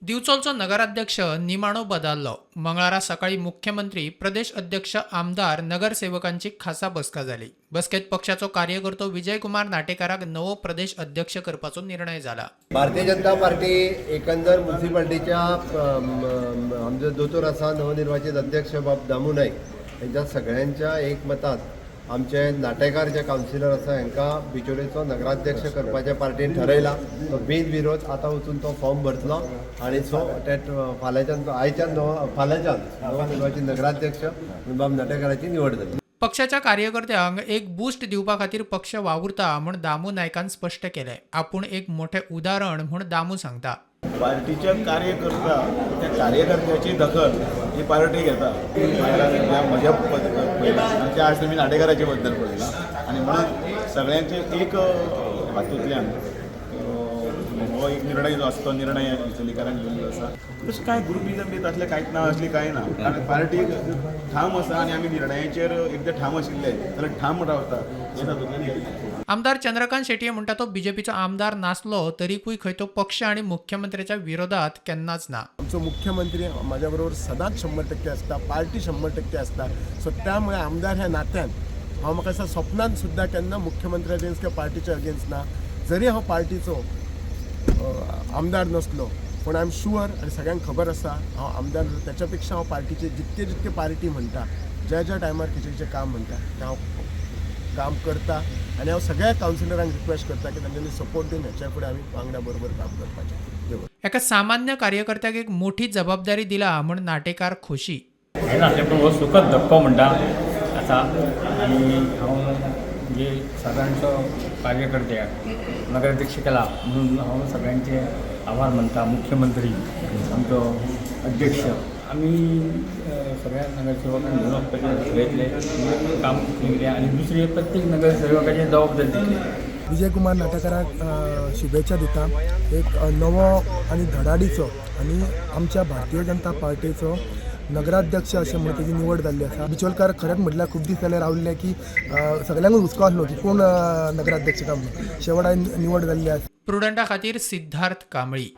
दिवचलचो नगराध्यक्ष निमाणो बदाल्लो. मंगळारा सकाळी मुख्यमंत्री, प्रदेश अध्यक्ष, आमदार, नगरसेवकांची खासा बसका जाली. बसकेत पक्षाचो कार्यकर्तो विजयकुमार नाटेकाराक नवो प्रदेश अध्यक्ष करपाचो निर्णय जाला. भारतीय जनता पार्टी एकंदर मुन्सिपाल्टीच्या आमचे दोतोर आसा, नवनिर्वाचित अध्यक्ष बाब दामू नायक हेंच्या सगळ्यांच्या एकमतान आमचे नाटेकार जे कावन्सिलर आसा हांकां बिचोलेचो नगराध्यक्ष करपाचें पार्टीन ठरयलां. तो बिनविरोध आतां वचून तो फॉर्म भरतलो आनी सो ते फाल्यांच्यान, आयच्यान नवो, फाल्यांच्यान नवनिर्वाचित नगराध्यक्ष बाब नाटेकाराची निवड जाली. पक्षाच्या कार्यकर्त्यांक एक बूस्ट दिवपा खातीर पक्ष वावुरता म्हूण दामू नायकान स्पश्ट केलें. आपूण एक मोठें उदाहरण म्हूण दामू सांगता. पार्टीचे कार्यकर्ता, त्या कार्यकर्त्याची दखल ही पार्टी घेता. बायलां म्हज्या पळयला आनी ते आज तुमी नाटेकाराचे बद्दल पळयला आनी म्हणून सगळ्यांचे एक हातूंतल्यान हो एक निर्णय जो आसा तो निर्णय दिवचलीकारांक घेवल्लो आसा. तशें कांय ग्रुपिजम बी तसलें कांयच ना, असलें कांय ना, कारण पार्टी ठाम आसा आनी आमी निर्णयाचेर एकदां ठाम आशिल्ले जाल्यार ठाम रावता हें तातूंतल्यान घेतलें. आमदार चंद्रकांत शेटये म्हणटा, तो बीजेपीचो आमदार नासलो तरीकूय खंय तो पक्ष आणि मुख्यमंत्र्याच्या विरोधात केन्नाच ना. आमचो मुख्यमंत्री म्हाज्या बरोबर सदांच 100% आसता, पार्टी 100% आसता. सो त्यामुळे आमदार ह्या नात्यान हांव, म्हाका दिसता, स्वप्नान सुद्दां केन्ना मुख्यमंत्री अगेन्स्ट किंवा पार्टीच्या अगेन्स्ट ना. जरी हांव पार्टीचो आमदार नासलो, पूण I am sure आनी सगळ्यांक खबर आसा, हांव आमदार त्याच्या पेक्षा हांव पार्टीचे जितके जितके पार्टी म्हणटा, ज्या ज्या टायमार खंयचें खंयचें काम म्हणटा तें हांव काम करता आनी हांव सगळ्या कावन्सिलरांक रिक्वेस्ट करता की तांच्यांनी सपोर्ट दिवन ह्याच्या फुडें आमी वांगडा बरोबर काम करपाचें. देव बरें. एका सामान्य कार्यकर्त्याक एक मोठी जबाबदारी दिला म्हूण नाटेकार खोशी. हें नासलें, पूण हो सुखद धक्को म्हणटा आसा आनी हांव म्हणजे सादारणसो कार्यकर्त्याक नगराध्यक्ष केला म्हणून हांव सगळ्यांचे आभार मानता. मुख्यमंत्री, आमचो अध्यक्ष, आमी सगळ्या नगरसेवकांक घेवन वचपाचें ठरयतले, म्हणजे काम कितें आनी दुसरी प्रत्येक नगरसेवकाची जबाबदारी दितली. विजय कुमार नाटेकाराक शुभेच्छा दिता. एक नवो आनी धडाडीचो आनी आमच्या भारतीय जनता पार्टीचो नगराध्यक्ष अशें म्हणून तेजी निवड जाल्ली आसा. बिचोलकार खरेंच म्हटल्यार खूब दीस जाले रावल्ले की सगल्यांकूच हुस्को आसलो की कोण नगराध्यक्ष काय म्हणून. शेवट निवड जाल्ली आसा. प्रुडंटा खातीर सिद्धार्थ कांबळी.